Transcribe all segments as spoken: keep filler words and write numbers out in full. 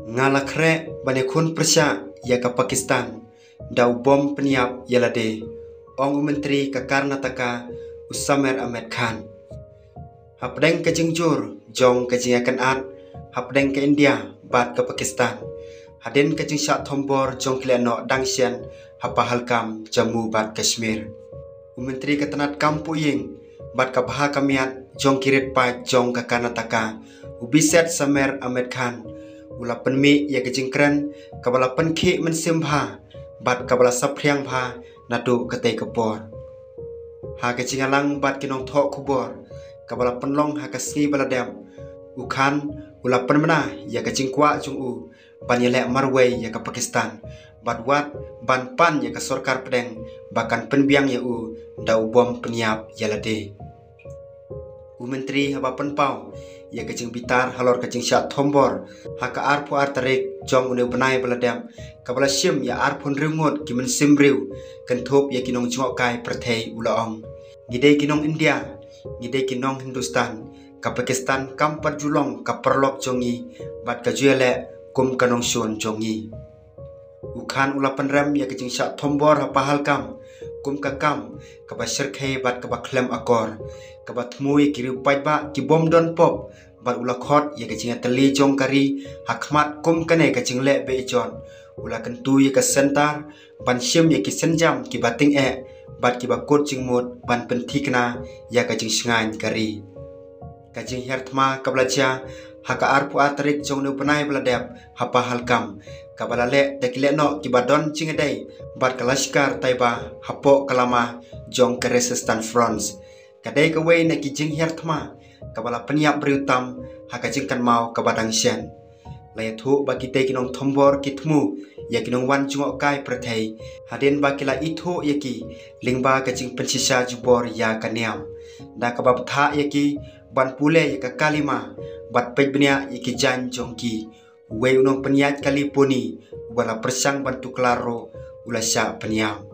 Nga la khreh ban ïakhun pyrshah ïa ka Pakistan da u bom pynïap ïa lade, ong u Myntri ka Karnataka, u Sameer Ahmed Khan. Hapdeng ka jingjur jong ka jingïakynad hapdeng ka India bad ka Pakistan, hadien ka jingshah thombor jong ki lehnoh dang shen ha Pahalgam, Jammu bad Kashmir, u Myntri ka tnad kam pyrshah bad ka bha ka miat jong ki rit paid jong ka Karnataka, u Bishek Sameer Ahmed Khan, u la pynmih ïa ka jingkren kaba la pynkhih mynsiem bha bad kaba la saphriang bha naduh katei ka por. Ha ka jingïalang bad ki nongthoh khubor kaba la pynlong ha ka sngi ba la dep, u Khan u la pynbna ïa ka jingkwah jong u ban ïaleh marwei ïa ka Pakistan bad wat ban pan ïa ka sorkar pdeng ba kan pynbiang ïa u da u bom pynïap ïa lade. U Myntri haba pynpaw ïa ka jingbitar halor ka jingshah thombor ha ka arphew ar tarik jong une u bnai ba la dep, kaba la shim ïa arphew hynriew ngut ki mynsiem briew kynthup ïa ki nongjngohkai pyrthei, u la ong: Ngi dei ki nong India, ngi dei ki nong Hindustan. Ka Pakistan kam pat ju long ka paralok jong ngi bad ka ju ïaleh kum ka nongshun jong ngi. U Khan u la pynrem ïa ka jingshah thombor ha Pahalgam kum ka kam kaba shyrkhei bad kaba khlem akor, kaba thmu ïa ki riew paidbah ki bym don pop, bad u la khot ïa ka jingïatylli jong ka ri ha khmat kum kane ka jingleh beh jot. U la kyntu ïa ka Centre ban shim ïa ki sienjam kiba tyngeh bad kiba kut jingmut ban pynthikna ïa ka jingshngaiñ ka ri. Ka jinghiar thma kaba la jia ha ka arphew ar tarik jong une u bnai ba la dep ha Pahalgam, kaba la leh da ki lehnoh kiba don jingïadei bad ka Lashkar Taiba hapoh ka lama jong ka Resistance Front, ka dei kawei na ki jinghiar thma kaba la pynïap briew tam ha ka jingkynmaw kaba dang shen. La ïathuh ba kitei ki nongthombor ki thmu ïa ki nongwan jngohkai pyrthei hadien ba ki la ithuh ïa ki lyngba ka jingpynshisha jubor ïa ka niam, da kaba bthah ïa ki ban pule ïa ka kalima bad peit bniah ïa ki jaiñ jong ki. Uwei u nongpynïaid kali puni uba la pyrshang ban tuklar ruh u la shah pynïap.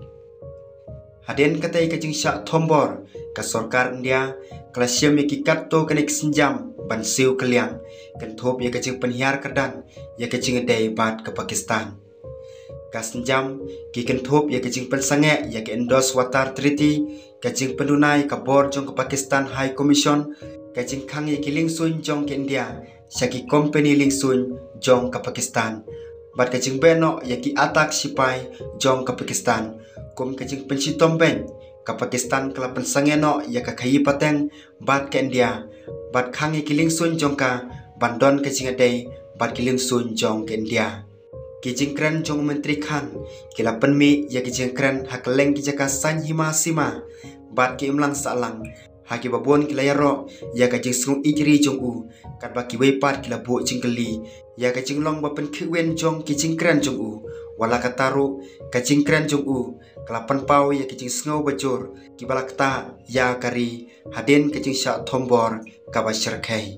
Hadien katei ka jingshah thombor, ka sorkar India ka la shim ïa ki katto katne ki sienjam ban siew kylliang kynthup ïa ka jingpynhiar kyrdan ïa ka jingïadei bad ka Pakistan. Ka sienjam ki kynthup ïa ka jingpynsangeh ïa ka Indus Water Treaty, ka jingpynduna ïa ka bor jong ka Pakistan High Commission, ka jingkhang ïa ki liengsuiñ jong ka India sha ki kompani liengsuiñ jong ka Pakistan, bad ka jingbeh noh ïa ki atak shipai jong ka Pakistan. Kum ka jingpynshitom beiñ, ka Pakistan ka la pynsangeh noh ïa ka khaïi pateng bad ka India, bad khang ïa ki liengsuiñ jong ka ban don ka jingïadei bad ki liengsuiñ jong ka India. Ki jingkren jong u Myntri Khan ki la pynmih ïa ki jingkren ha kylleng ki jaka saiñ hima sima bad ki imlang sahlang, ha kiba bun ki la ïaroh ïa ka jingsngew ïeit ri jong u, katba kiwei pat ki la buh jingkylli ïa ka jinglong ba pynkhih win jong ki jingkren jong u. Wat la katta ruh, ka jingkren jong u ka la pynpaw ïa ka jingsngew bajur kiba la ktah ïa ka ri hadien ka jingshah thombor kaba shyrkhei.